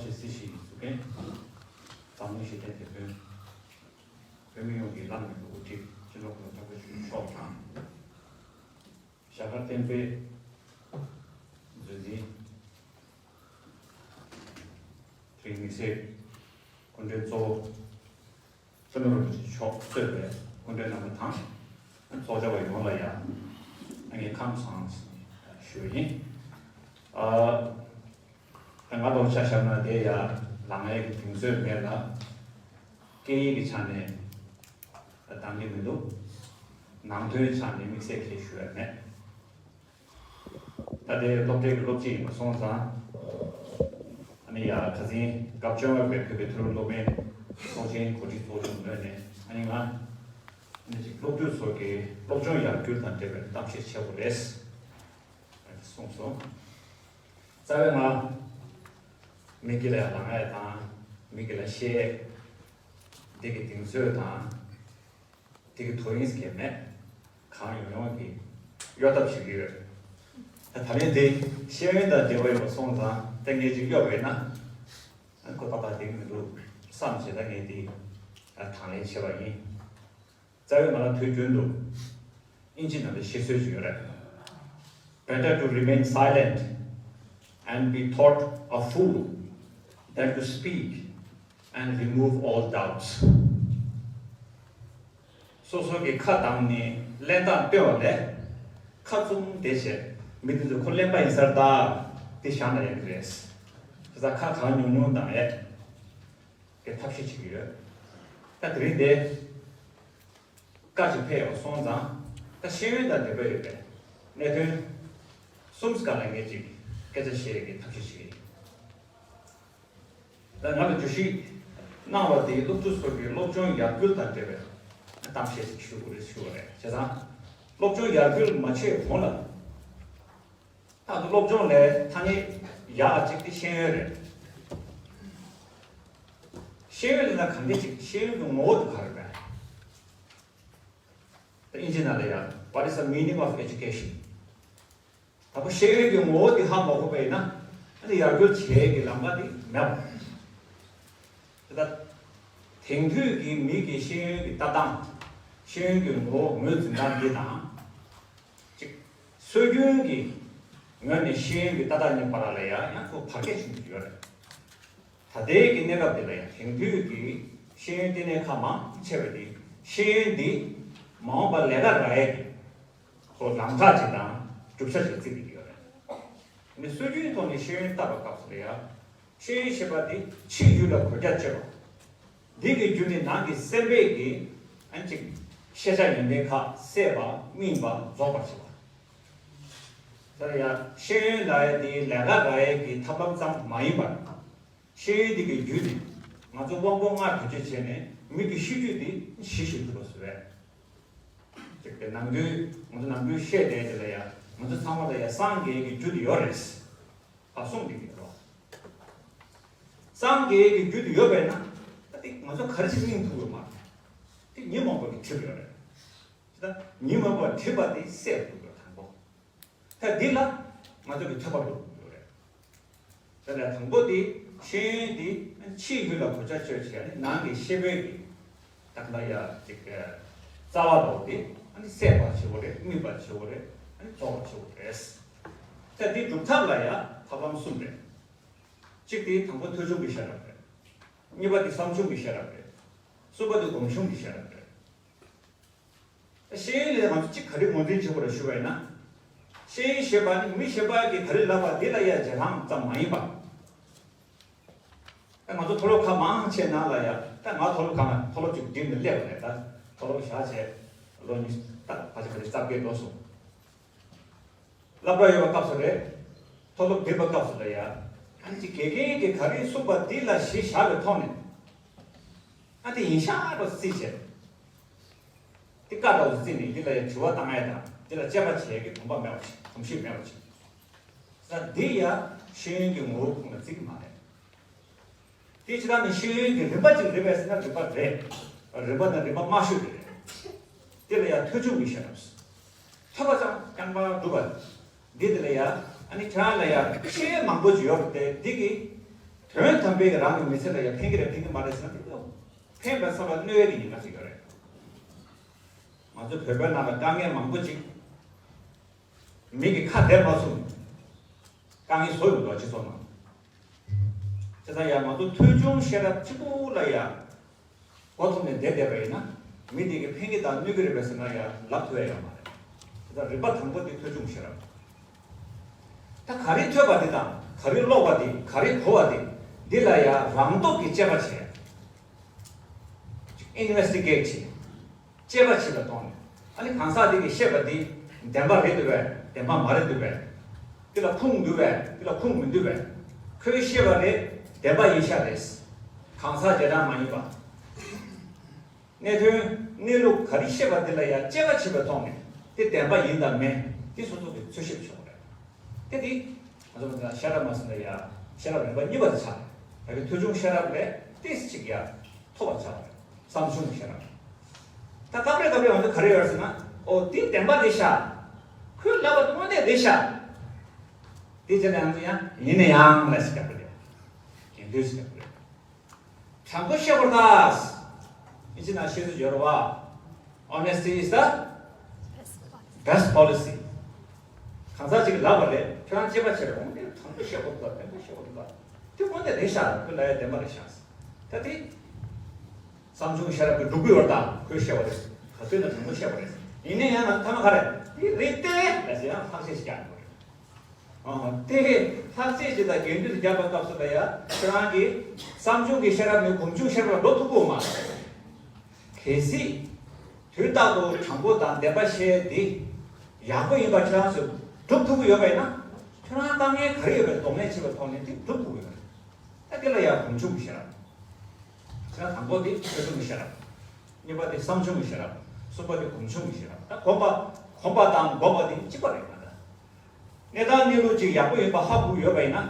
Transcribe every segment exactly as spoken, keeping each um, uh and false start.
ཆེ་སྲིད་ཞིའི་གཙུག་རྒྱན། འཛམ་གླིང་ཞི་བདེའི་དེད་དཔོན། བོད་མི་ཡོངས་ཀྱི་བླ་ན་མེད་པའི་དབུ་ཁྲིད་སྤྱི་ནོར་གོང་ས་སྐྱབས་མགོན་ཆེན་པོ་མཆོག་དང་། ཞྭ་སྒར་བསྟན་པའི་མཛོད་འཛིན། དེ་རིང་དམིགས་བསལ་སྐུ་མགྲོན་གཙོ་བོ་བསོད་ནམས་རིན་པོ་ཆེ་མཆོག་གཙོས་པའི་སྐུ་མགྲོན་རྣམ་པ་དང་། ཚོགས་བཅར་བ་ཡོངས་ལ་ཡང་ངས་ཁམས་བཟང་ཞུ་བ་ཡིན། ཨ། ད་ང་རང་ཆ་བཞག་ན་དེ་ཡང་ལངས་ཡས་ཀྱི་གདེང་ཚོད་མེད་ལ། སྐད་ཡིག་གི་ཆ་ནས་འདང་གི་མི་འདུག་ནང་དོན་ཆ་ནས་དམིགས་བསལ་གྱིས་ཞུ་ཡ་མེད། ད་ལྟའི་སློབ་གྲྭའི་སློབ་སྤྱི་ཡིན་པ་སོང་ཙང་། ཨ་ནི་ཡ་ཁ་སང་སྐབས་བཅོ་ལྔ་པའི་བོད་ཀྱི་མཐོ་རིམ་སློབ་མའི་ཚོགས་ཆེན་གོ་སྒྲིག་ཚོགས་ཆུང་ངོས་ནས་ཨ་ནི་ང་ཨ་ནི་ཅིག་སློབ་ཕྲུག་ཚོ་གི་སློབ་སྦྱོང་ཡར་སྐུལ་དང་འབྲེལ་བའི་གཏམ་བཤད་བྱེད་དགོས་རེད་གསུངས་སོང་། རྩ་བའི་ང་མི་སྒེར་ལ་ལངས་ཡ་དང་མི་སྒེར་ལ་བཤད་ཡ་འདི་གི་གདེང་ཚོད་དང་། དེ་གི་དོ་དབྱིངས་གལ་མེད། གང་ཡོང་ཡོང་གི་གཡོ་ཐབས་བྱེད་ཀྱི་ཡོད། ད་ད་ལན་དེ་ཤེས་ཡོན་དང་འབྲེལ་བ་ཡོད་པ་སོང་ཙང་ད་ངས་ཅིག་གཡོ་བས་ན། ཨ་ཁོ་ཏག་ཏག་བསྡད་ཀྱི་མི་འདུག་བསམ་བྱས་ད་ངས་དེ་དང་ལེན་བྱས་པ་ཡིན། རྩ་བའི་ང་ལ་དུས་རྒྱུན་དུ་ཨིན་ཇི་ནང་དུ་བཤད་སྲོལ་ཞིག་ཡོད་རེད། Better to remain silent and be thought a fool than to speak and remove all doubts. སོ་སོ་གི་ཁ་གདངས་ནས་གླེན་རྟགས་སྟོན་པ་ལས། ཁ་བཙུམ་བསྡད་བྱས་མི་དེ་ཚོ་ཁོ་གླེན་པ་ཡིན་ས་རེད་ད། དེ་བཞག་ན་ཡག་གི་རེད། དེ་ཚ་ཁ་གང་ཉུང་ཉུང་གདངས་ཡས་ཀྱི་ཐབས་ཤེས་བྱེད་ཀྱི་ཡོད། ད་དེ་རིང་དེ་བཀའ་ཅིག་ཕེབས་ཡོང་སོང་ཙང་ད་ཤེས་ཡོན་དང་འབྲེལ་བ་ཡོད་པའི་གནད་དོན་གསུམ་སྒང་ལ་ངས་ཅིག་སྐད་ཆ་བཤད་ཀྱི་ཐབས་ཤེས་བྱེད་ཀྱི་ཡིན། ད་ང་ལ་བརྗོད་གཞི་གནང་བ་དེ་སློབ་ཕྲུག་ཚོ་གི་སློབ་སྦྱོང་ཡར་སྐུལ་དང་འབྲེལ་བའི་གཏམ་བཤད་ཅིག་ཞུ་དགོས་རེད་ཞུ་བ་རེད། བྱས་ཙང་སློབ་སྦྱོང་ཡར་སྐུལ་མ་བྱས་གོང་ལ་ད་དུང་སློབ་སྦྱོང་ལས་ཐ་སྙད་ཡག་གཅིག་དེ་ཤེས་ཡོན་རེད། ཤེས་ཡོན་ལ་གང་འདྲ་ཅིག་ཤེས་ཡོན་གྱི་ངོ་བོ་དེ་ག་རེ་རེད། ད་ཨིན་ཇི་ནང་ལ་ཡང་What is the meaning of education? དང་པོ་ཤེས་ཡོན་གྱི་ངོ་བོ་དེ་ཧ་མ་གོ་བ་ཡིན་ན་ཨ་ནི་ཡར་སྐུལ་བྱེད་ཡས་ཀྱི་ལམ་ཁ་དེ་མེད་པ། དེ་ལྟར་དེང་དུས་ཀྱི་མི་གི་ཤེས་ཡོན་གྱི་ལྟ་སྟངས། ཤེས་ཡོན་གྱི་ངོ་བོ་ངོས་འཛིན་སྟངས་འདི་དང་། གཅིག་སྲོལ་རྒྱུན་གྱི་ངོས་ནས་ཤེས་ཡོན་གྱི་ལྟ་སྟངས་གཉིས་བར་ལ་ཡང་ཡང་ཁོ་བར་ཁྱད་བྱུང་གི་ཡོད་རེད། ད་ལྟའི་གི་གནས་སྐབས་འདི་ལ་ཡང་དེང་དུས་ཀྱི་ཤེས་ཡོན་ལྟེ་གནས་ཁག་མང་ཆེ་བ་འདི་ཤེས་ཡོན་འདི་མ་འོངས་པར་ལས་ཀ་རག་ཡས་ཀྱི་ཁོ་ལམ་ཁ་ཅིག་དང་རྒྱུ་ཆ་ཞིག་བརྩི་བསྡད་ཀྱི་ཡོད་རེད། ནི་སྲོལ་རྒྱུན་ཐོག་ནས་ཤེས་ཡོན་བཏབ་པའི་སྐབས་སུ་ལ་ཡང་ཤེས་ཡོན་ཞེས་པ་འདི་ཕྱིའི་ཡུལ་ལ་གོད་རྒྱ་གཅོད་པ། འདི་གི་རྒྱུ་ནི་ནང་གི་སེམས་པས་ཀྱི་ཨ་ནི་ཅིག་ཤེས་བྱ་ཡོན་ཏན་ཁག་གསལ་བ་སྨིན་པ་རྫོགས་པར་བྱེད་པ། དེ་ལ་ཡང་ཤེས་ཡོན་ལབ་ཡས་འདི་ལས་ཀ་རག་ཡས་ཀྱི་ཐབས་ལམ་ཙམ་མ་ཡིན་པར། ཤེས་ཡོན་འདི་གི་བརྒྱུད་ནས་ང་ཚོ་དབང་པོ་ལྔ་བེད་སྤྱོད་བྱས་ནས་མི་གི་ཤེས་རྒྱུད་འདི་ཞི་ཞིང་དུལ་བ་བཟོ་བས། ཅིག་དེ་ནམ་རྒྱུན་ང་ཚོ་ནམ་རྒྱུན་བཤད་བསྡད་དེ་ལ་ཡང་ང་ཚོ་ཚང་མ་ལ་ཡང་སངས་རྒྱས་ཀྱི་རྒྱུ་དེ་ཡོད་རེད། ཨ་གསུངས་བསྡད་ཀྱི་རེད། སངས་རྒྱས་ཀྱི་རྒྱུ་དེ་ཡོད་པས་ན་ད་དེ་ང་ཚོ་ག་རེ་ཞིག་སྨིན་ཐུབ་ཡོད་མ་རེད། དེ་ཉོན་མོངས་པ་གིས་བསྒྲིབས་ཡོད་རེད། ད་ཉོན་མོངས་པ་བསྒྲིབས་པ་དེ་སེལ་ཐུབ་ཡོད་དང་པོ། ད་འདི་ལ་ང་ཚོ་གི་ཐོས་པ་སློབ་དགོས་རེད། དེ་ལས་དང་པོ་དེ་ཤེས་ཡོན་དེ་ཕྱིའི་ཡུལ་ལ་གོད་ཆག་བཅོས་བྱས་ནས་ནང་གི་ཤེས་པའི་གི་ད་ག་ལ་ཡ་ཅིག་རྩ་བ་ལོག་དེ་ཨ་ནི་སད་པ་བྱེད་དགོས་རེད། སྨིན་པ་བྱེད་དགོས་རེད། ཨ་ནི་རྫོགས་པ་བྱེད་དགོས་རེད། ད་འདི་སྒྲུབ་ཐབས་ལ་ཡ་ཐབས་ལམ་གསུམ་རེད། གཅིག་དེ་དང་པོ་ཐོས་བྱུང་གི་ཤེས་རབ་རེད། གཉིས་པ་དེ་བསམ་བྱུང་གི་ཤེས་རབ་རེད། གསུམ་པ་དེ་སྒོམ་བྱུང་གི་ཤེས་རབ་རེད། ཤེས་ཡོན་ལས་ང་ཚོ་གཅིག་ག་རེ་ངོས་འཛིན་བྱེད་དགོས་རེད་ཞུ་བ་ཡིན་ན། ཤེས་ཡོན་ཞེས་པ་ནི་མི་གཞན་པ་གིས་ག་རེ་ལབ་པ་དེ་ལ་ཡ་རྗེས་ལྷང་ཙམ་མ་ཡིན་པ། ད་ང་ཚོ་མཐོ་སློབ་ཁག་མང་ཆེ་ནང་ལ་ཡ་ད་ང་མཐོ་སློབ་ཁག་ནང་མཐོ་སློབ་ཅིག་འགྲིམས་ནས་སླེབས་པ་རེད། ད་མཐོ་སློབ་བཞག་བྱས་ལོ་ཉི་ཤུ་ད་ཕལ་ཆེར་ཕལ་ཆེར་རྩ་བརྒྱད་འགྲོ་སོང་། སློབ་གྲྭ་ཡོད་པའི་སྐབས་སུ་རེད། མཐོ་སློབ་འགྲིམས་པའི་སྐབས་སུ་རེད་ཡ། ཨ་ནི་ཅིག་དགེ་རྒན་གྱིས་ག་རེ་གསུངས་པ་འདི་ལ་གཞི་བཞག་པའི་ཐོག་ནས། ཨ་དེ་ཡིན་ཤག་རོ་རྩིས་བྱས། དེ་ཀ་འདྲ་བོ་རྩིས་ནས་འདི་ལ་ཡ་དྲི་བ་བཏང་ཡ་དང་འདི་ལ་དཔྱད་པ་བྱེད་ཡ་གི་གོམས་པ་མེད་པ་ཞིག་གོམས་གཤིས་མེད་པ་ཞིག་ས་འདི་ཡ་ཤེས་ཡོན་གྱི་ངོ་བོ་ཁོང་ལ་བརྩི་གི་མ་རེད། དེ་ཕྱི་ནང་ནས་ཤེས་ཡོན་གྱི་རིམ་པ་གཅིག་རེད་པས་ཟེར་ན་རིམ་པ་རེད། རིམ་པ་དང་རིམ་པ་དམའ་ཤོས་རེད། དེ་ལ་ཡང་ཐོས་བྱུང་གི་ཤེས་རབ། ཐོས་པ་ཙམ་རྐྱང་པ་སྒྲུབ་པ། འདི་དེ་ལ་ཡང་ཨ་ནི་ཁྱེད་རང་ལ་ཡང་ཤེས་ཡོན་མང་པོ་ཅིག་ཡོད་རེད་དེ་འདི་གི་ དོན་དམ་པའི་རང་གི་མི་ཚེ་ལ་ཡང་ཕན་གྱི་རེད་ཕན་གྱི་མ་རེད་ཟེར་ན་དེ་ཕན་པའི་བསམ་པ་གནོད་ཡས་ཀྱི་ཉེན་ཁ་ཞིག་ཡོད་རེད། ང་ཚོ་བོད་པའི་ནང་ལ་དཀའ་ངལ་མང་པོ་ཅིག་མི་གི་ཁ་བདེ་མ་སོང་དཀའ་ངལ་བཟོ་ཡོང་འདུག་སྤྱི་ཚོགས་ནང་། བྱས་ཙང་ཡང་ང་ཚོ་ཐོས་བྱུང་ཤེས་རབ་གཅིག་པུ་ལ་ཡང་མགོ་འཐོམས་ནས་བསྡད་བསྡད་པ་ཡིན་ན་མི་དེ་གི་ཕན་གྱི་དང་གནོད་ཀྱི་རེད་པས་ཟེར་ན་ཡང་ལབ་ཐུབ་ཡ་ཡོད་མ་རེད། དེ་ལྟར་རིམ་པ་དང་པོ་དེ་ཐོས་བྱུང་ཤེས་རབ། ད་ག་རེ་ཐོས་པ་དེ་དང་ག་རེ་ཀློག་པ་དེ་ག་རེ་གོ་བ་དེ་འདི་ལ་ཡང་རང་སྟོབས་ཀྱིས་དཔྱད་པ་བྱས། ཨིན་ཝེ་སི་ཊི་གེ་ཊི་བྱས། དཔྱད་པ་བྱེད་པ་གཏོང་ནས་ཨ་ནི་གང་ཟག་དེ་གིས་བཤད་པ་འདི་བདེན་པ་རེད་འདུག་པས་བདེན་པ་མ་རེད་འདུག་པས། འདི་ལ་ཁུངས་འདུག་པས་འདི་ལ་ཁུངས་མི་འདུག་པས། ཁོས་བཤད་པ་རེད་བདེན་པ་ཡིན་ཤག་རེད། གང་ཟག་རྗེས་འབྲང་མ་ཡིན་པ། གནད་དོན་གནས་ལུགས་ག་རེ་བཤད་པ་འདི་ལ་ཡང་དཔྱད་པ་བྱེད་པའི་ཐོག་ནས་དེ་བདེན་པ་ཡིན་དང་མིན་དེ་སོ་སོ་གིས་འཚོལ་ཞིབ་བྱེད་དགོས་རེད། དེ་དེ་ང་ཚོ་ཤེས་རབ་མ་ཟེར་ན་ཡང་ཤེས་རབ་རིམ་པ་གཉིས་པ་དེ་ཆགས་རེད། ད་གི་ཐོས་བྱུང་ཤེས་རབ་ལས་ཏོག་ཙམ་ཅིག་ཡང་མཐོ་བ་ཆགས་རེད། བསམ་བྱུང་ཤེས་རབ། ད་སྐབས་རེ་སྐབས་རེ་ང་ཚོ་ག་རེ་ཡོད་ཟེར་ན་ཨོ་དེ་བདེན་པ་རེད་ཤག་ཁོས་ལབ་པ་དངོས་གནས་རེད་ཤག་དེ་བྱས་ན་ང་ཚོ་ཡང་ཡིན་ན་ཡང་ལ་ཞིག་རྒྱག་གི་རེད། དེ་འདོད་ཞིག་རྒྱག་གི་རེད། དྲང་པོ་བཤད་པར་གདའ། ཨིན་ཇི་ནང་བཤད་ཚུལ་ཡོད་རེད་བ། Honesty is the best policy. གང་ཟག་ཅིག་གིས་ལབ་པ་རེད། ཁྱོད་རང་དཔྱད་པ་བྱེད་རོགས། དེ་དྲང་པོ་བཤད་པར་གདའ། བདེན་པ་བཤད་པར་གདའ། དེ་དངོས་གནས་རེད་ཤག་ཁོས་ལབ་ཡ་བདེན་པ་རེད་ཤག་ད་དེ་བསམ་བྱུང་ཤེས་རབ་ཀྱི་སྒྲུབ་ཀྱི་ཡོད་རེད། ད་ཁོས་བཤད་པ་རེད། ག་དུས་ན་དྲང་པོ་བཤད་པ་རེད། ཡིན་ན་ཡང་ང་ཚོ་ཐ་མ་ག་རེ་དེ་རེད་དེ་ལབ་ཡ་ཡང་ལྷག་བཤད་ཞིག་རྒྱག་དགོས་རེད། ཨ། དེ་ལྷག་བཅས་ཅིག་དང་རྒྱན་སྡུད་རྒྱག་པའི་སྐབས་སུ་ལ་ཡང་ཁྱོད་རང་གི་བསམ་བྱུང་གི་ཤེས་རབ་ནས་སྒོམ་བྱུང་ཤེས་རབ་ལ་འགྲོ་ཐུབ་ཀྱི་ཡོད་མ་རེད། གལ་སྲིད་དུས་རྟག་ཏུ་དྲང་པོ་དང་བདེན་པ་བཤད་དེ་ཡག་པོ་ཡིན་པ་ཁྱོད་རང་ཚོས་སྒྲུབ་ཐུབ་ཀྱི་ཡོད་པ་ཡིན་ན་ཁྱོད་རང་དཀའ་ངལ་ག་རེ་ཡོད་པའི་གདོང་ལེན་བྱེད་པའི་ཐོག་ནས་དེ་སྒྲུབ་ཐུབ་ཀྱི་ཡོད་རེད། ད་དེ་ལ་ཡང་སྒོམ་བྱུང་གི་ཤེས་རབ། ཁྱོད་རང་དང་པོ་དེ་ཐོས་བྱུང་གི་ཤེས་རབ། གཉིས་པ་དེ་བསམ་བྱུང་གི་ཤེས་རབ། གསུམ་པ་དེ་སྒོམ་བྱུང་གི་ཤེས་རབ། ད་གོམས་པ་གོམས་པ་དང་སྒོམ་པ་དེ་གཅིག་པ་རེད་མ་གཏོགས། གནས་སྟངས་གནས་ལུགས་ཅིག་ཡག་པོ་ཡིན་པ་ཧ་གོ་ཡོད་པ་ཡིན་ན།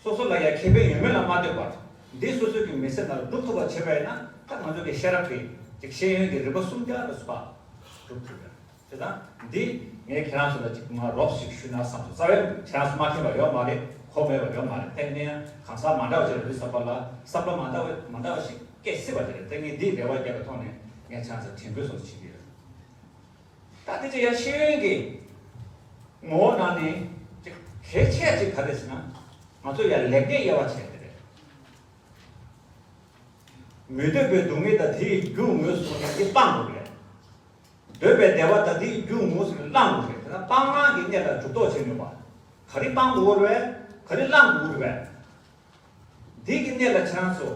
སོ་སོ་ལ་ཡང་ཁེ་ཕན་ཡོད་མེད་ལ་མ་ལྟོས་པར། འདི་སོ་སོ་གི་མི་ཚེ་ནང་ལ་སྒྲུབ་ཐུབ་པ་བྱེད་པ་ཡིན་ན་ད་ང་ཚོ་གི་ཤེས་རབ་ཀྱི་ཅིག་ཤེས་ཡོན་གྱི་རིམ་པ་གསུམ་ཀ་ལ་སོགས་པ་སྒྲུབ་ཐུབ་ཡོད། དེ་དང་འདི་ངས་ཁྱེད་རང་ཚོ་ལ་ཅིག་མ་རོབ་ཞིག་ཞུས་ན་བསམ་སོང་། རྩ་བའི་ཁྱེད་རང་ཚོ་མ་མཁྱེན་པ་ཡོད་མ་རེད། གོ་མེད་པ་ཡོད་མ་རེད། དེ་ནས་གང་ཟག་མ་འདྲ་བ་ཅིག་ལ་ལུས་བསམ་པ་ལ་བསམ་བློ་མ་འདྲ་བ་མ་འདྲ་བ་ཞིག་སྐྱེ་སྲིད་པ་དེ་རེད། དེ་ངས་འདིའི་རེ་བ་རྒྱབ་པའི་ཐོག་ནས་ངས་ཁྱེད་རང་ཚོ་དྲན་སྐུལ་སོགས་བྱེད་ཀྱི་ཡོད། ད་དེ་ཚོ་ཡང་ཤེས་ཡོན་གྱི་ངོ་བོ་ནང་ནས་ཅིག་གལ་ཆེ་ཅིག་ག་རེ་ཟེར་ན་ང་ཚོ་ཡང་ལེགས་ཉེས་དབྱེ་བ་ཕྱེ་དེ་རེད། མི་འདོད་པའི་སྡུག་བསྔལ་དང་དེ་ཡི་རྒྱུ་ངོས་སུ་ནས་དེ་སྤང་དགོས་རེད། འདོད་པའི་བདེ་བ་དང་དེ་ཡི་རྒྱུ་ངོས་སུ་ནས་བླང་དགོས་རེད། དེ་ན་སྤང་བླང་གི་གནས་ལ་འཇུག་ལྡོག་བྱེད་ནུས་པ། ག་རེ་སྤང་དགོས་རེད། ག་རེ་བླང་དགོས་རེད། འདི་གི་གནས་ལ་ཁྱེད་རང་ཚོ་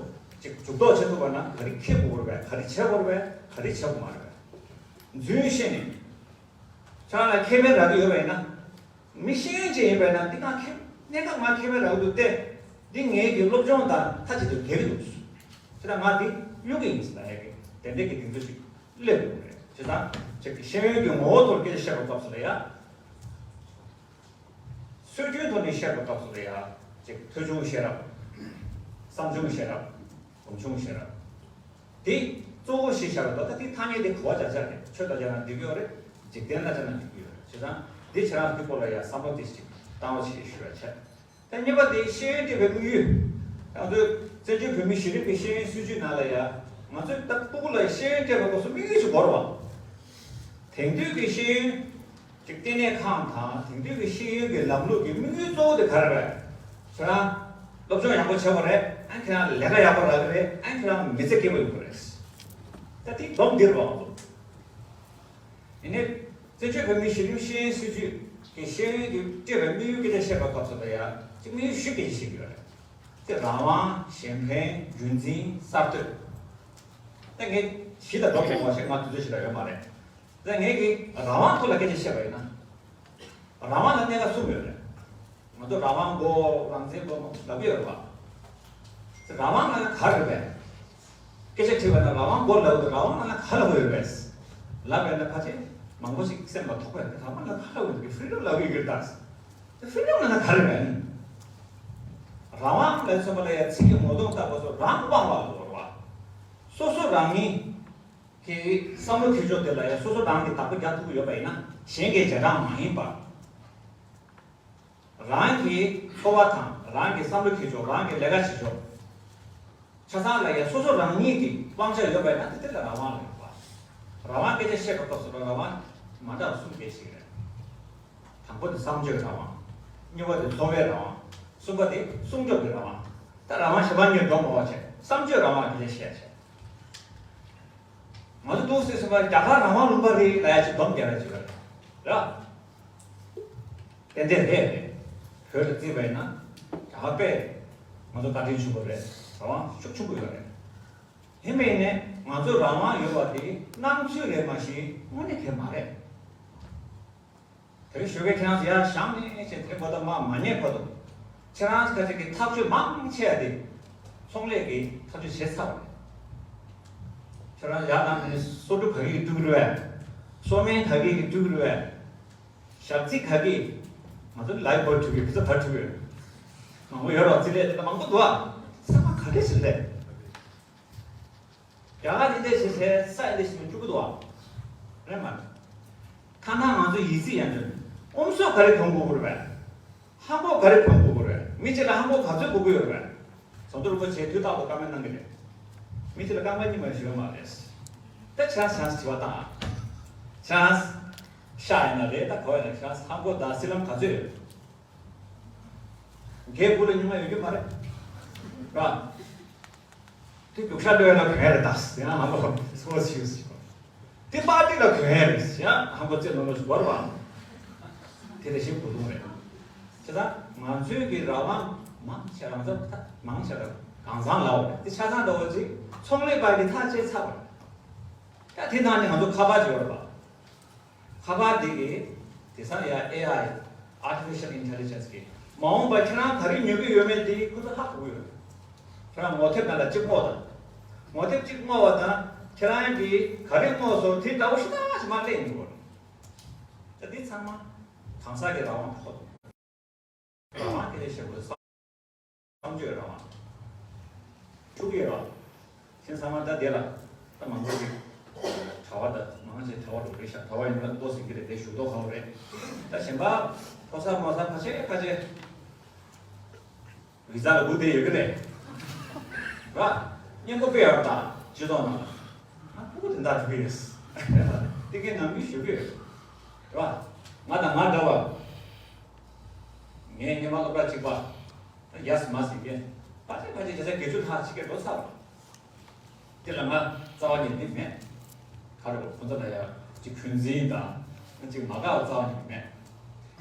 ཅིག་འཇུག་ལྡོག་བྱེད་ཐུབ་པ་ན་ག་རེ་འཁྱེར་དགོས་རེད། ག་རེ་བྱེད་དགོས་རེད། ག་རེ་བྱེད་དགོས་མ་རེད། རྫུན་བཤད་ནས་ཁྱེད་རང་ལ་ཁེ་ཕན་རག་གི་ཡོད་པ་ཡིན་ན། མི་ཤེས་ཡོན་ཅན་ཡིན་པ་ཡིན་ན་འདི་ང་ཁེ་གནད་འགག་ང་ཁེ་ཕན་རག་གི་འདུག་སྟེ། འདི་ངའི་གི་སློབ་སྦྱོང་དང་མཐའ་གཅིག་ཏུ་འགལ་གི་འདུག་དེ་ལ་ང་འདི་གཡུག་གི་ཡིན་ཟེར་ན་ཡ་གི་དེ་འདྲའི་གི་སྡིགས་མཛུབ་ཅིག་སླེབས་དགོས་རེད། བྱས་ཙང་ཅིག་ཤེས་ཡོན་གྱི་ངོ་བོ་ཐོག་སྐད་ཆ་བཤད་པའི་སྐབས་སུ་ལ་ཡ། སྲོལ་རྒྱུན་ཐོག་ནས་བཤད་པའི་སྐབས་སུ་ལ་ཡ། ཅིག་ཐོས་བྱུང་ཤེས་རབ། བསམ་བྱུང་ཤེས་རབ། སྒོམ་བྱུང་ཤེས་རབ། དེ་གཙོ་བོ་ཞེས་བྱ་བ་ད་ལྟ་དེ་ཐ་སྙད་དེ་གོ་བ་རྒྱག་ཆ་རེད། ཆོས་དང་སྦྱར་ན་འགྲིག་གི་ཡོད་རེད། འཇིག་རྟེན་ལ་སྦྱར་ན་འགྲིག་གི་ཡོད་རེད། བྱས་ཙང་འདི་ཁྱེད་རང་ཚོའི་སྐོར་ལ་ཡ་བསམ་བློ་དེ་ཞིག་བཏང་བ་ཞིག་ཞུ་བ་བྱས། ད་གཉིས་པ་དེ་ཤེས་ཡོན་སྤྲད་པའི་དམིགས་ཡུལ། ང་ཚོའི་བཙན་བྱོལ་བོད་མིའི་གཞི་རིམ་གྱི་ཤེས་ཡོན་སྲིད་བྱུས་ནང་ལ་ཡ། ང་ཚོས་ད་སྤུ་གུ་ལ་ཤེས་ཡོན་སྤྲད་པའི་སྐབས་སུ་དམིགས་ཡུལ་ཅིག་དགོས་རེད་བ། དེང་དུས་ཀྱི་ཤེས་ཡོན་གྱི་ལྟེ་གནས་ཁང་དང་དེང་དུས་ཀྱི་ཤེས་ཡོན་གྱི་ལམ་ལུགས་ཀྱི་དམིགས་ཡུལ་གཙོ་བོ་དེ་ག་རེ་རེད། ཁྱེད་རང་སློབ་སྦྱོང་ཡག་པོ་བྱེད་དགོས་རེད། ཨ་ཁྱེད་རང་ལས་ཀ་ཡག་པོ་རག་གི་རེད། ཨ་ཁྱེད་རང་མི་ཚེ་སྐྱིད་པོ་ཡོང་གི་རེད། ད་དེ་སྡོམ་འདིར་བ་ང་ཚོ། ཡིན་ནའི། བཙན་བྱོལ་བོད་མིའི་གཞི་རིམ་ཤེས་ཡོན་སྲིད་བྱུས་ཀྱི་ཤེས་ཡོན་གྱི་སྤྲད་པའི་དམིགས་ཡུལ་སྐད་ཆ་བཤད་པའི་སྐབས་སུ་ལ་ཡ། ཅིག་དམིགས་ཡུལ་བཞི་སྐད་ཆ་བཤད་ཀྱི་ཡོད་རེད། དེ་རང་དབང་། གཞན་ཕན། རྒྱུན་འཛིན། གསར་གཏོད། ད་ངས་བཞི་དང་འགྲོ་དགོས་མ་ཤེས། ང་དུས་ཚོད་ཞིག་ལ་ཡོད་མ་རེད། ད་ངས་ཀྱི་རང་དབང་ཐོག་ལ་སྐད་ཆ་བཤད་པ་ཡིན་ན། རང་དབང་ལ་གནད་འགག་གསུམ་ཡོད་རེད། ང་ཚོ་རང་དབང་དགོས། རང་བཙན་དགོས་ལབ་ཀྱི་ཡོད་རེད་བ། རང་དབང་ལབ་ན་ག་རེ་རེད་པས། སྐད་ཆ་དྲིས་པ་ན་རང་དབང་དགོས་ལབ་འདུག་རང་དབང་ལབ་ན་ག་ལབ་ཀྱི་ཡོད་པས། ལབ་པས་ན་ཕལ་ཆེར་མང་པོ་ཞིག་སེམས་ལ་ཐོགས་པས། རང་དབང་ལབ་ན་ག་ལབ་ཀྱི་འདུག་ཕི་རི་ཌམ་ལབ་ཀྱི་ཡོད་ཀྱི་རེད་ད། ཕི་རི་ཌམ་ལབ་ན་ག་རེ་རེད། རང་དབང་ལབ་ཚོད་མ་ལ་ཡ་ཚིག་གི་ངོ་གདོང་ལྟ་བུ་སོགས་རང་དབང་ལབ་འདུག་རེད་བ། སོ་སོ་རང་ཉིད་ཀྱི་བསམ་བློ་འཁྱེར་ཕྱོགས་དེ་ལ་ཡ་སོ་སོ་རང་གིས་བདག་པོ་རྒྱག་ཐུབ་ཀྱི་ཡོད་པ་ཡིན་ན་གཞན་གྱི་རྗེས་འབྲང་མ་ཡིན་པར། རང་གི་འཚོ་བ་དང་ རང་གི་བསམ་བློ་འཁྱེར་ཕྱོགས། རང་གི་ལས་ཀ་བྱེད་ཕྱོགས། ཆ་ཚང་ལ་ཡ་སོ་སོ་རང་ཉིད་ཀྱི་དབང་ཆ་ཡོད་པ་ཡིན་ན་དེ་དེ་ལ་རང་དབང་ལ་ཡོད་པ། རང་དབང་སྐད་ཆ་བཤད་པའི་སྐབས་སུ་རང་དབང་མ་འདྲ་བ་གསུམ་གྱི་ཞིག་རེད། དང་པོ་དེ་བསམ་བརྗོད་རང་དབང་། གཉིས་པ་དེ་འཚོ་བའི་རང་དབང་། གསུམ་པ་དེ་སྲུང་སྐྱོབ་ཀྱི་རང་དབང་། ད་རང་དབང་གཞན་པ་གཉིས་འགྲོ་མ་བ་བྱས། བསམ་བརྗོད་རང་དབང་སྐད་ཆ་བཤད་བྱས། ང་ཚོ་འདུག་སེ་སེ་བ་རྒྱ་གར་རང་དབང་ལུང་པ་རེད་ལ་ཡ་ཅིག་སྡོམ་རྒྱག་ཡ་ཅིག་རེད། ར། ཏན་ཏན་རེད་རེད། བོད་ལ་བརྩིས་པ་ཡིན་ན་རྒྱ་གར་དཔེ་ང་ཚོ་བཀའ་དྲིན་ཆེན་པོ་རེད། རང་དབང་ཤུགས་ཆེན་པོ་ཡོད་རེད། ཡིན་པ་ཡིན་ནའི་ང་ཚོ་རང་དབང་ཡོད་པ་དེ་སྣང་ཚུལ་རེད་མ་གཞི་དངོས་གནས་དེ་མ་རེད། དེ་རིང་ཞོགས་ཀས་ཁྱེད་རང་ཚོ་ཡར་བཞེངས་ནས་བྱས་དེ་འགོ་ད་མ་མ་ཉེས་བར་དུ་ཁྱེད་རང་ཚོ་ཁ་ཅིག་གི་ཐག་གཅོད་མང་ཆེ་བ་དེ་ཚོང་ལས་ཀྱི་ཐག་གཅོད་བྱས་ཚར་བ་རེད། ཁྱེད་རང་ཡར་ལངས་ནས་སོ་འབྲུ་ག་གི་སྤྲུག་རུ་བས། སོ་སྨན་ག་གི་སྤྲུག་རུ་བས། ཞག་རྩི་ག་གི། ང་ཚོ་ལའི་བར་འཁྲུག་གི་བི་ཛ་བར་འཁྲུག་གི། མང་པོ་ཡོད་རོགས་རྩི་ལས་དེ་མང་པོ་འདུག་ཨ། ས་མ་ག་གི་ཞིག་ལས། རྒྱ་གར་འདི་འདྲ་ཞིག་ལས་ས་འདི་འདྲ་ཞིག་འཁྲུག་གི་འདུག་ཨ། རེད་མ་རེད། ཐ་ན་ང་ཚོ་ཡིད་ཚིམ་ཡང་འདྲ། ཨོམ་སོག་ག་རེ་གང་དགོས་དགོས་རེད་པས། ཧང་གོ་ག་རེ་གང་དགོས་དགོས་རེད། མི་གཅིག་ལ་ཧང་གོ་ག་ཚོད་དགོས་ཀྱི་ཡོད་རེད་པས། ཟམ་གདོང་རིན་པོ་ཆེ་དུས་རྟག་ཏུ་བཀའ་མོལ་གནང་གི་རེད། མི་གཅིག་ལ་རྐང་པ་གཉིས་མ་ཞིག་ཡོད་མ་རེད། ད་ཁྱེད་རང་ཆང་དྲི་བ་བཏང་ཨ། ཁྱེད་རང་ཤ་ཡིན་ན་རེད། ད་གོ་ཡིན་ན་ཁྱེད་རང་ཧང་གོ་དང་སྲིད་ལམ་ག་ཚོད་ཡོད། རྒྱའི་བུ་ལ་ཉི་མ་ཡོད་རྒྱུ་མ་རེད། ར། དེ་རྒྱུག་ཤར་འགྲོ་ཡ་ལ་གོན་ཡ་རེད་ད། ཡང་ཧང་གོ་སོ་སི་ཡོད་སི། དེ་པར་ཏི་ལ་གོན་ཡ་རེད། ཡང་ཧང་གོ་རྩེ་ནོར་ལོ་སྒོར་བ། དེ་ལས་ཤིན་གོ་དུང་རེད། བྱས་ཙང་ང་ཚོའི་གི་རང་དབང་མང་ཆེ་རང་ཚབ་ད་མང་ཆེ་རང་གང་ཚང་ལ་འོ་རེད། དེ་ཆ་ཚང་འདྲ་བོ་ཅིག་ཚོང་ལས་པ་གི་ཐག་བཅད་ཚར་བ་རེད། ད་དེ་ནང་ནས་ང་ཚོ་ཁ་པར་ཅིག་ཡོད་རེད་པ། ཁ་པར་འདི་གིས་དེང་སང་ཡ་ཨེ་ཨའི། Artificial Intelligence གིས་མ་འོངས་པ་ཁྱེད་རང་ག་རེ་ཉོ་གི་ཡོད་མེད་དེ་ཁོ་ཚོ་ཧ་གོ་གི་ཡོད་རེད། ཁྱེད་རང་ངོ་དེབ་ནང་ལ་གཅིག་བསྔོགས་དང་། ངོ་དེབ་གཅིག་བསྔོགས་པ་དང་ཁྱེད་རང་གིས་ག་རེ་བསྔོགས་སོང་དེ་འདྲ་བོ་ཞིག་ད་ཞིག་མར་སླེབས་ཡོང་གི་རེད། ད་འདི་ཚང་མ་གང་ཟག་གི་རང་དབང་ཁོ་ཐག་རང་དབང་སྐད་ཆ་བཤད་དགོས། བསམ་བརྗོད་རང་དབང་། ཕྲུ་གུའི་རང་དབང་། ཁྱེད་ཚང་མ་ད་དེ་ལ་ད་མང་པོ་ཞིག་གྲྭ་པ་ད་མང་ཆེ་གྲྭ་པ་འགྲོ་རེད་ཤག་གྲྭ་པ་ཡིན་ན་ལྟོ་ཟིན་གྱི་རེད། དེ་ཞུ་མདོག་ཁ་པོ་རེད། ད་གཞན་པ་ཕོ་གསར་མོ་གསར་ཕལ་ཆེར་ཕལ་ཆེར་བི་ཛ་ལ་སྒུག་བསྡད་ཡོད་ཀྱི་རེད། ར། སྙན་པོ་དཔེ་ཡག་པོ་ད་སྤྱི་ཚོགས་ནང་ལ། ང་ཕྲུ་གུ་དེ་འདྲ་འགྲོ་གི་ཡོད། དེ་གའི་ནང་མི་ཞུ་གི་ཡོད། ར། ང་དང་ང་འདྲ་བ། ངའི་སྔོན་མ་སློབ་གྲྭ་གཅིག་པ། ཡ་སི་མ་སི་ཡེ། ཕལ་ཆེར་ཕལ་ཆེར་བྱས་ཙང་བརྒྱད་ཅུ་ལྷག་ཕྱི་རྒྱལ་འགྲོ་ཚར་བ། དེ་ལ་ང་རྩ་བ་ཉིད་ནས་མེད། ག་རེ་ཁོ་ཚོ་ལ་ཡ་གཅིག་འཁོན་འཛིན་དང་གཅིག་མ་དགའ་བ་རྩ་བ་ཉིད་ནས་མེད།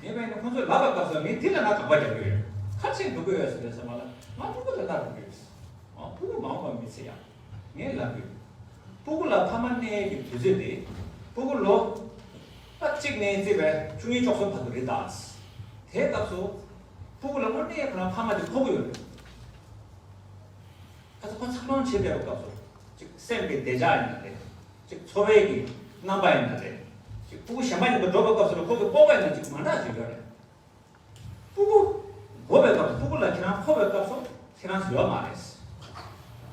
ཡིན་པས་ནི་ཁོ་ཚོས་ལབ་པའི་སྐབས་སུ་ངས་དེ་ལ་ང་དགག་པ་རྒྱག་གི་ཡོད། ཁ་ཆེ་འགྲོ་གི་ཡོད་ཟེར་བའི་བསམ་པ་ལ་ང་ཕྲུ་གུ་དེ་ལྟར་འགྲོ་གི་ཡོད། ཨ་ཕྲུ་གུ་མ་འོངས་པ་མི་ཚེ་ཡག་ངས་ལབ་ཡོད། ཕྲུ་གུ་ལ་ཕ་མ་གནས་ཀྱི་དུས་ཚོད་དེ་ཕྲུ་གུ་ལོ་ཨ་གཅིག་ནས་བརྩིས་པའི་བཅུ་གཉིས་བཅུ་གསུམ་བར་དུ་རེད་ད། དེའི་སྐབས་སུ་ཕྲུ་གུ་ལ་དངོས་གནས་ཁོ་རང་ཕ་མ་དེ་མཁོ་གི་ཡོད་རེད། ཁ་ཚ་ཁོ་འཚར་ལོངས་བྱེད་བསྡད་པའི་སྐབས་སུ་ཅིག་སེམས་ཀྱི་བདེ་འཇགས་ཡིན་ན་རེད། ཅིག་འཚོ་བའི་གི་རྣམ་པ་ཡིན་ན་རེད། ཅིག་ཕྲུ་གུ་གཞན་པ་ཡིན་པ་འགྲོ་བའི་སྐབས་སུ་ལ་ཁོ་གི་སྤོབས་པ་ཡིན་ན་ཅིག་མ་འདྲ་ཞིག་ཡོད་རེད། ཕྲུ་གུ་དགོས་པའི་སྐབས་སུ་ཕྲུ་གུ་ལ་ཁྱེད་རང་མཁོ་བའི་སྐབས་སུ་ཁྱེད་རང་ཡོད་མ་རེད།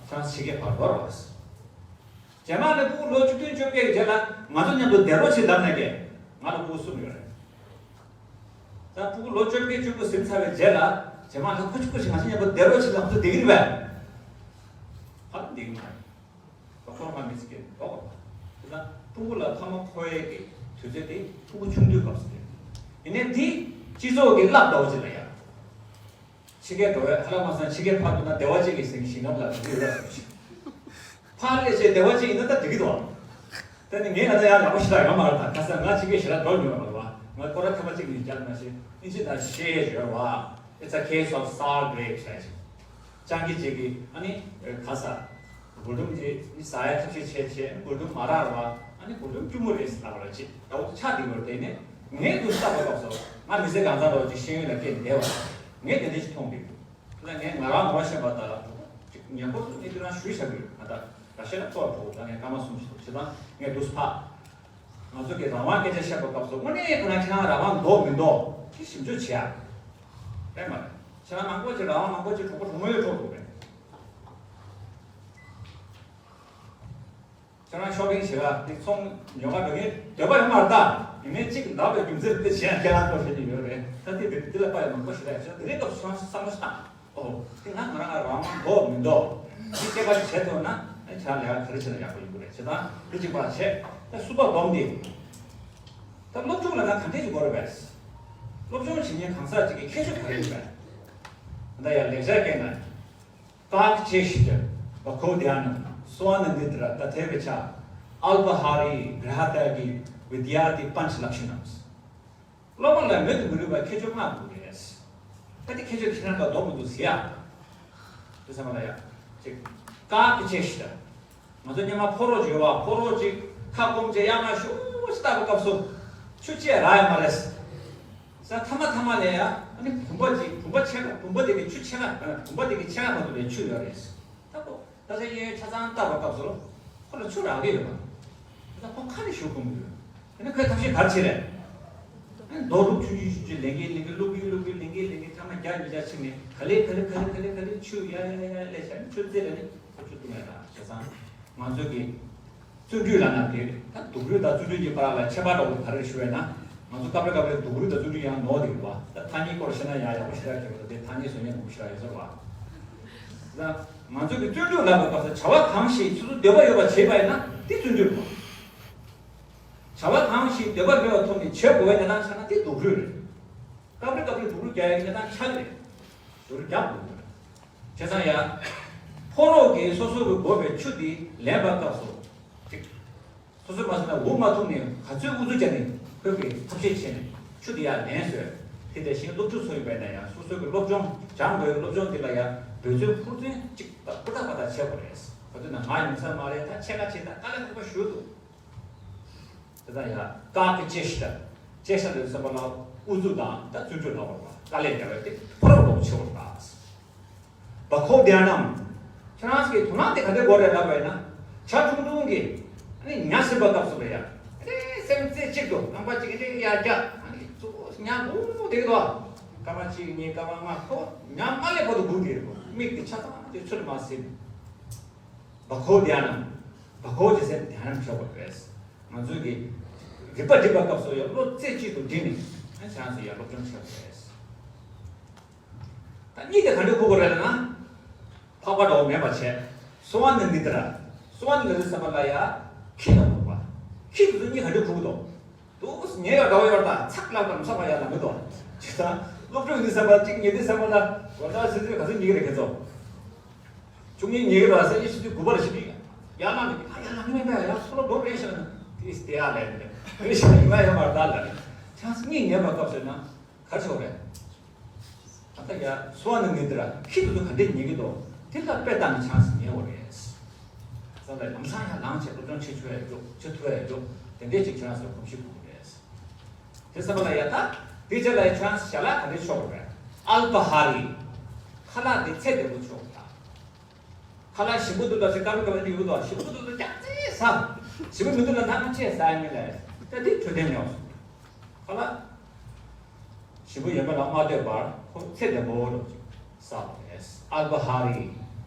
ཁྱེད་རང་ཕྱི་རྒྱལ་ཕར་འགྲོ་རོགས། རྗེས་མ་ནས་ཕྲུ་གུ་ལོ་བཅུ་བདུན་བཅོ་བརྒྱད་ཀྱི་རྗེས་ལ་ང་ཚོ་མཉམ་དུ་བསྡད་རོགས་ཞེས་ལབ་ནས་ཀྱེ་ང་ལ་ཕྲུ་གུ་གསུམ་ཡོད་རེད། ད་ཕྲུ་གུ་ལོ་བཅོ་བརྒྱད་བཅུ་དགུ་ཟིན་ཚར་བའི་རྗེས་ལ་རྗེས་མ་ལ་ཁོ་གཅིག་པུ་ཞིག་ང་ཚོ་མཉམ་པོ་བསྡད་རོགས་ཞེས་ལབ་ཚོད་བསྡད་ཀྱི་རེད་པས། ཧ་ལམ་བསྡད་ཀྱི་མ་རེད། ཁོ་ཁོ་མ་མི་ཚེ་སྐྱེལ་འགྲོ་དགོས་པ། དེ་ལ་ཕྲུ་གུ་ལ་ཕ་མ་མཁོ་བའི་གི་དུས་ཚོད་དེ་ཕྲུ་གུ་ཆུང་དུས་སྐབས་སུ་རེད། ཡིན་ནའི་འདི་སྤྱི་ཚོགས་ཀྱི་རླབས་ལྟ་བུ་ཅིག་ལ་ཡ། ཕྱི་རྒྱལ་འགྲོ་བའི་ཧ་ལམ་མ་སང་ཕྱི་རྒྱལ་ཕར་འགྲོ་ན་བདེ་བ་ཅན་གྱི་ཟེར་ཞིང་ཁམས་ལ་འགྲོ་གི་ཡོད་ར་ཟེར་ཞིང་། ཕར་སླེབས་བྱས་བདེ་བ་ཅན་ཡིན་ན་ད་འགྲིག་གི་འདུག་ད་ནི་ངས་ང་ཚོ་ཡང་ཡག་པོ་ཞེ་དྲག་ཡོད་མ་རེད། ད་ཁ་སང་ང་ཕྱི་རྒྱལ་ཞེ་དྲག་འགྲོ་མྱོང་བ་རེད་བ། ང་སྐོར་ར་ཐེངས་མ་གཅིག་གཉིས་རྒྱག་མ་ཤེས། ཨིན་ཇི་ནང་ཤེས་ཡོད་བ། It's a case of sour grapes ལབ་ཅིག་སྤྱང་ཀི་ཅིག་གིས་ཨ་ནི་ག་ས་འབུར་ཐུམ་ཅིག་ནི་ཟ་ཡ་ཐབས་ཤེས་བྱས་བྱས་འབུར་ཐུམ་མ་རག་ར་བ། ཨ་ནི་འབུར་ཐུམ་སྐྱུར་མོ་རེད་ཟེར་ལབ་པ་ལ་ཅིག་ད་འོ་ཆགས་འདི་བར་དེ་ནས་ངས་འདུག་བལྟ་བའི་སྐབས་སུ་ང་མི་ཚེ་གང་ཚང་འགྲོ་ཅིག་ཤེས་ཡོན་ལ་སྐྱེས་བསྡད་བ། ངས་དེ་འདྲ་ཞིག་མཐོང་འདུག་ད་ངས་ང་རང་ངོ་ཤེས་པ་ལྟར་ཅིག་ཉེ་འཁོར་དུ་གནས་དུས་རང་ཞུས་བཞག་གི་ཡོད། ང་ད་ར་ཤི་ཡ་ལ་ཐོག་འགྲོ་ད་ངས་སྐར་མ་གསུམ་ཞིག་འདུག་བྱས་ཙང་ངས་འདུག་ཕ། ང་ཚོ་གི་རང་དབང་སྐད་ཆ་བཤད་པའི་སྐབས་སུ་དངོས་གནས་ཁོ་རང་ཁྱེད་རང་རང་དབང་འདུག་མི་འདུག་དེ་ཞིབ་འཇུག་བྱེད་ཡ། རེད་མ་རེད། ཁྱེད་རང་མང་པོ་ཅིག་རང་དབང་མང་པོ་ཅིག་གྲོགས་པོ་གྲོགས་མོ་ཡོད་གྲོགས་འདུག་རེད། ཁྱེད་རང་ཤོ་པིང་བྱེད་ག་དེ་ཚོང་ཉོ་ག་འགྲོ་མཁན་འདོད་པ་ཡོད་མ་རེད་ད། ཡིན་ནའི་གཅིག་ལབ་པའི་རྒྱུ་མཚན་དེ་གཞན་ཁྱེད་རང་ཚོ་བཤད་ཀྱི་ཡོད་རེད། ད་དེ་དེ་དེ་ལ་དཔའ་ཡི་མང་པོ་ཞིག་རེད་ཤག་དེ་རིང་སྐབས་སུ་བསམ་བློ་ཞིག་བཏང་། ཨོ། དེ་ང་ང་རང་ང་རང་མདོག་མི་འདོག་དེ་སྐྱེ་བ་བྱེད་ཐུབ་ན་ཨ་ཆ་ལས་ཀ་ག་རེ་བྱས་ན་ཡག་པོ་ཡོང་གི་རེད། བྱས་ཙང་དེ་གཅིག་པ་བྱས། ད་གསུམ་པ་སྡོམ་དེ། ད་སློབ་སྦྱོང་ལ་ན་ག་འདྲས་ཀྱི་དགོས་རེད་པས། སློབ་སྦྱོང་བྱེད་མཁན་གང་ཟག་ཅིག་གི་ཁྱད་ཆོས་ག་རེ་ཡོད་པས། ད་ཡང་ལེགས་སྦྱར་སྐད་ན། काकचेष्ट बखोद्यानम स्वानंदित्र तथैव च अल्पहारी गृहत्यागी वेद्यादि पञ्च लक्षणम्། སློབ་མ་ལ་མེད་དུ་མི་རུང་བའི་ཁྱད་ཆོས་ལྔ་དགོས་རེད། ད་དེ་ཁྱད་ཆོས་ཁྱེད་རང་ལ་ལྡོག་མི་འདུག་ཟེར་ཡ། དེ་ཚང་མ་ལ་ཡ། ཅིག काकचेष्ट། ང་ཚོ་སྔོན་མ་ཕོ་རོག་ཅིག་ཡོད་པ། ཕོ་རོག་ཅིག་ཁ་སྐོམ་བྱས་ཡར་མར་ཤུགས་ཅིག་བཏབ་པའི་སྐབས་སུ་ཆུ་ཅིག་རག་ཡ་མ་རེད། ས་མཐའ་མ་མཐའ་མ་ལ་ཡ་ཨ་ནི་བུམ་པ་ཅིག་བུམ་པ་ཕྱེད་ཀ་བུམ་པ་དེ་གི་ཆུ་ཕྱེད་ཀ་བུམ་པ་དེ་གི་ཕྱེད་ཀ་མ་གཏོགས་པའི་ཆུ་ཡོད་རེད། ད་ཁོ་ད་ཆ་གཡས་གཡོན་ཆ་ཚང་བཏབ་པའི་སྐབས་སུ་ཁོ་ལ་ཆུ་རག་གི་ཡོད་པ། ད་ཁོ་ཁ་ནས་ཤུགས་སྐོམ་གི་ཡོད། ཨ་ནི་ཁོས་ཐབས་ཤེས་ག་རེ་བྱེད་རེད། ཨ་ནི་རྡོ་རུག་ཆུང་ཆུང་ཆུང་ཆུང་ལེན་གིན་ལེན་གིན་བླུག་གིན་བླུག་གིན་ལེན་གིན་ལེན་གིན་ཐ་མ་བརྒྱ་ཉིས་བརྒྱ་ཕྱིན་ནས་ག་ལེ་ག་ལེ་ག་ལེ་ག་ལེ་ག་ལེ་ཆུ་ཡ་ཡ་ཡ་ཡ་ལས་བྱ་ནི་ཆུ་རྩེ་ལ་ནི་ཁོ་ཆུ་བཏུང་ཡ་ར་བྱས་ཙང་། ང་ཚོ་གི་བརྩོན་འགྲུས་ལབ་ན་དེ་ད་སྡུག་རུས་དང་བརྩོན་འགྲུས་ཀྱི་བར་ལ་ཁྱད་པར་འདྲ་བོ་ག་རེ་ཞུ་བས་ན། ང་ཚོ་སྐབས་རེ་སྐབས་རེ་སྡུག་རུས་དང་བརྩོན་འགྲུས་ཡང་ནོར་བསྡད་ཡོད་པ། ད་ཐ་སྙད་སྐོར་བཤད་ན་ཡང་ཡག་པོ་ཞེ་དྲག་ཡོད་པ་དེ་ཐ་སྙད་བཟོ་མཁན་མང་པོ་ཞེ་དྲག་ཡོད་ས་རེད་བ། ད་ང་ཚོ་གི་བརྩོན་འགྲུས་ལབ་པའི་སྐབས་སུ་བྱ་བ་གང་ཞིག་སོ་སོ་འདོད་པ་ཡོད་པ་བྱས་པ་ཡིན་ན་དེ་བརྩོན་འགྲུས་རེད་བ། བྱ་བ་གང་ཞིག་འདོད་པ་མེད་པའི་ཐོག་ནས་བྱེད་དགོས་པའི་གནས་སྟངས་ཆགས་ན་དེ་སྡུག་རུས་རེད། སྐབས་རེ་སྐབས་རེ་སྡུག་རུས་རྒྱག་ཡག་གི་གནས་སྟངས་ཆགས་ཀྱི་རེད། སྡུག་རུས་རྒྱག་དགོས་ཀྱི་རེད། བྱས་ཙང་ཡ། ཕོ་རོག་གིས་སོ་སོ་གི་དགོས་པའི་ཆུ་དེ་ལེན་པའི་སྐབས་སུ། ཅིག་སོ་སོས་མ་བཟོས་ན་འུ་མ་ཐུག་ནས་ག་ཚོད་ཨུ་ཚུགས་བརྒྱབ་ནས་ཁོས་ཀྱིས་ཐབས་ཤེས་བྱས་ནས་ཆུ་དེ་ཡར་ལེན་སོང་། དེ་དེ་བཞིན་སློབ་ཕྲུག་ཚོ་ཡིན་པ་ཡིན་ན་ཡང་སོ་སོ་གི་སློབ་སྦྱོང་སྦྱང་དགོས་སློབ་སྦྱོང་དེ་ལ་ཡང་འབད་བརྩོན་ཧུར་བརྩོན་ཅིག་དང་ཧུར་ཐག་པ་དང་བྱེད་དགོས་རེད། ག་དུས་ན་ང་ཡོང་ས་མ་རེད། ད་ཕྱེད་ཀ་བྱེད། ད་དཀའ་ལས་ཁག་པོ་ཞུ་འདུག་དེ་ལྟར་ཡང་काकचेष्ट། चेष्टा ལབ་ཟེར་བ་ལ་ཨུ་ཚུགས་དང་ད་བརྩོན་འགྲུས་ལབ་པ་དཀའ་ལས་རྒྱག་པ་དེ་ཕོ་རོག་ལོག་ཆེ་བར་བཏགས། बखोद्यानम། ཁྱེད་རང་གི་དོ་སྣང་དེ་ག་འདྲ་དགོས་རེད་ལབ་པ་ཡིན་ན། བྱ་ཁྲུང་ཁྲུང་གིས་ཨ་ནི་ཉ་ཟིན་པའི་སྐབས་སུ་ལ་ཡ། ཨ་ནི་སེམས་རྩེ་གཅིག་ཏུ་རྐང་པ་གཅིག་གིས་ཡར་རྒྱག་ཨ་ནི་གཙོ་བོ་ཉ་འབུ་དེ་དོ། སྐར་མ་གཅིག་གཉིས་སྐར་མ་ལྔ་ཁོ་ཉ་མ་སླེབས་བར་དུ་འབུ་དེ་རེད། མིག་དེ་ཆ་ཚང་དེ་ཚུར་མ་ཟིན། बखोद्यानम། बखो ཅེས་ཟེར་ན་ལྡན་རམ་ཆོག་པ་རེད། ང་ཚོས་ཀྱི་རིག་པ་སྒྲིམ་པའི་སྐབས་སུ་ཡང་བློ་རྩེ་གཅིག་ཏུ་སྒྲིམ་ནས་ཨ་ཁྱེད་རང་ཚོ་ཡང་སློབ་སྦྱོང་བྱེད་དགོས་རེད། ད་གཉིད་དེ་ག་འདྲ་ཁུག་དགོས་རེད་ལབ་ན། ཕག་པ་འདྲ་བོ་མེད་པ་བྱས། स्वानंदित्र། स्वानंदित्र ཟེར་བ་ལ་ཡ་ཁྱི་དང་འདྲ་བ། ཁྱི་དེ་ཚོ་གཉིད་ག་འདྲ་ཁུག་འདུག་དུས་ཉལ་ཡག་འདྲ་བོ་ཡོད་ད་ཚག་ལབ་དང་ཚག་པ་ཡག་ལ་མི་འདུག་བྱས་ཙང་སློབ་ཕྲུག་འདི་བསམ་པ་གཅིག་ཉལ་དུས་བསམ་པ་ལ་འོ་ད་སྲིད་དུས་ག་ཚོད་ཉལ་གི་རེད་ཁྱེད་ཚོ། བཅུ་གཉིས་ཉལ་གི་རེད་ཟེར་ཡིན་ཞུ་དུས་དགུ་པར་ཞིག་ཡ་ལ་ནི་ཨ་ཡ་ལ་ནི་མེད་པ་ཡ་སོ་ལོ་འགྲོ་རེད་ཤག་ནི་དེ་དེ་ཡ་ལས་ནི་རེད་ཤག་ཡིན་མ་ཡ་མར་ད་ལ་རེད། ཆང་སི་གཉིད་ཉལ་བ་སྐབས་ཟེར་ན་ག་ཆོག་རེད། ཨ་ད་ཡ་སོ་བ་ནི་ངེས་དེ་ར་ཁྱི་དུ་དུ་ག་འདྲས་ཉལ་གི་འདུག་དེ་ལ་དཔེ་བཏང་ནས་ཆང་སི་ཉལ་བ་རེད། ས་ལ་ལམ་སང་ཡ་ལངས་བྱས་སློབ་སྦྱོང་བྱེད་ཆོག་ཡ་འཇོག་བྱེད་ཐུབ་ཡ་འཇོག་དེ་འདྲས་ཅིག་ཆང་སི་གོམས་གཤིས་དགོས་རེད། དེ་ས་ལ་ཡ་ད། དེ་ཆ་ལ་ཡ་ཆང་ཞལ་ལག་ག་འདྲས་ཆོག་རེད། अल्पाहारी། ཁ་ལག་དེ་ཚད་ལྡན་པོ་ཆོག་ད། ཁ་ལག་ཞིམ་པོ་འདུག་ལ་ཞིག་དཀར་པོ་དཀར་པོ་ཡོད་དོ། ཞིམ་པོ་འདུག་ལ་ཀྱག་ཙེ་ཟ། ཞིམ་པོ་མི་འདུག་ལ་ཐང་ཆད་ཟ་ཡ་མིན་ལ། ད་དེ་འཕྲོད་བསྟེན་ཡོང་སོང་། ཁ་ལག་ཞིམ་པོ་ཡོད་མེད་ལ་མ་ལྟོས་པར་ཁོ་ཚད་ལྡན་པོ་འདྲ་ཅིག་ཟ་བ་རེད། अल्पाहारी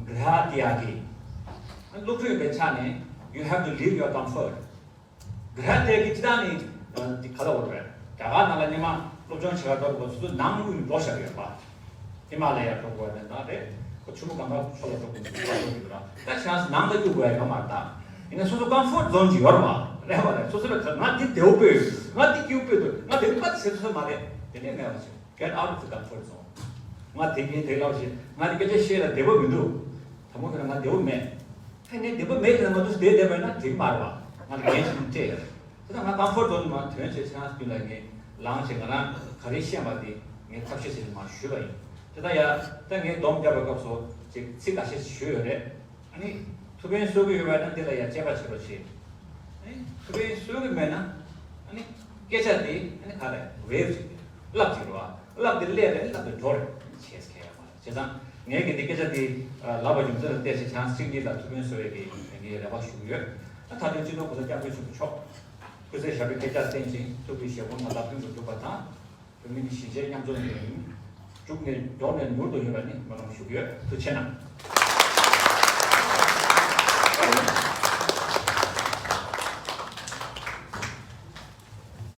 गृहत्यागी། སློབ་ཕྲུག་ཡིན་པའི་ཆ་ནས། You have to leave your comfort། གྷ་ར་ཏི་ཡ་གི་སྤྱི་བཏང་ནི་འདི་ག་ལ་འོར་བས། རྒྱ་གར་ནང་ལ་སྔོན་མ་སློབ་སྦྱོང་བྱེད་གར་འགྲོ་དགོས་སོ་སོ་ནང་དབུས་ནས་འགྲོ་བཞག་ཡོད་པ། ཧི་མ་ལ་ཡ་འགྲོ་དགོས་ནས་ན་རེད། ཁོ་ཆུ་མོ་གང་ག་ཆོ་ལ་འགྲོ་དགོས་ནས་འགྲོ་དགོས་ཡོད་ར། ད་ཆང་ནང་ལ་གཡུག་དགོས་ཡ་ཡོད་མ་རེད་ད། ཡིན་ན་སོ་སོ་ཀམ་ཕོར་ཛོན་ཅིག་ཡོད་ར་མ་རེད་བ་རེད། སོ་སོ་ལ་ང་འདི་བདེ་བོ་དཔེ་ཡོད། ང་འདི་སྐྱིད་པོ་དཔེ་འདུག་ང་དེ་འདྲ་པ་ཟེར་སོ་སོ་མ་རེད། དེ་ནས་མེད་པ་ཞིག Get out of the comfort zone། ང་དེ་གིན་དེ་ལབ་བཞིན་ང་དེ་སྐད་ཆ་བཤད་ལ་བདེ་པོ་མི་འདུག་ད་མོ་དེ་ལ་ང་བདེ་པོ་མེད། ཧེ་ངས་བདེ་པོ་མེད་དེ་ལ་ང་ཚོ་བསྡད་བསྡད་པ་ཡིན་ན་དེ་མ་རེད་བ། ང་དེ་འགན་ཞིག་སྤྲད་ཡོད་རེད། དེ་ལ་ང་ཀམ་ཕོར་ཛོན་མ་ཐོན་བྱས་ཆང་སྤུན་ལ་ངས་ལངས་བྱས་ང་རང་ག་རེ་ཤེས་པ་དེ་ངས་ཐབས་ཤེས་བྱས་མ་ཞུས་པ་ཡིན། དེ་ལྟ་ཡ་ད་ངས་སྡོམ་རྒྱབ་པའི་སྐབས་སུ་ཅིག་ཚིག་ཁ་ཤས་ཤིག་ཞུས་ཡོད་རེད། ཨ་ནི་ཐུགས་ཕན་གསོས་ཀྱི་ཡོད་པ་ཡིན་ན་འདི་ལ་ཡ་དཔྱད་པ་བྱེད་རོགས་བྱེད། ཨ་ནི་ཐུགས་ཕན་གསོས་ཀྱི་མེད་ན་ཨ་ནི་སྐད་ཆ་དེ་ཨ་ནི་ག་རེ་ཝེབ་ཅིག་རེད། རླབས་ཅིག་རེད་བ། རླབས་དེ་སླེབས་རེད་རླབས་དེ་འགྲོ་རེད། བྱས་ཁེ་ཡ་མ་རེད། བྱས་ཙང་ངས་གི་འདི་སྐད་ཆ་དེ་ལབ་པ་རྒྱུ་མཚན་ལ་བལྟས་ཚེ་ཆང་གཅིག་གཉིས་ལ་ཐུགས་ཕན་གསོས་ཡས་ཀྱི་ངས་རེ་བ་ཞུ་གི་ཡོད། ད་ད་དུང་སྤྱི་ནོར་གོང་ས་སྐྱབས་མགོན་ཆེན་པོ་མཆོག་སྐུ་ཚེ་ཞབས་པད་བསྐལ་བརྒྱར་བརྟན་ཅིང་ཐུགས་ཀྱི་བཞེད་དགོངས་མ་དག་ཕུན་སུམ་ཚོགས་པ་དང་། བོད་མི་གཞིས་བྱེས་མཉམ་འཛོམས་ཡོང་། མཇུག་ནས་མགྱོགས་ནས་མྱུར་དུ་ཡོང་བ་ནི་སྨོན་ལམ་ཞུ་གི་ཡོད། ཐུགས་རྗེ་གནང་།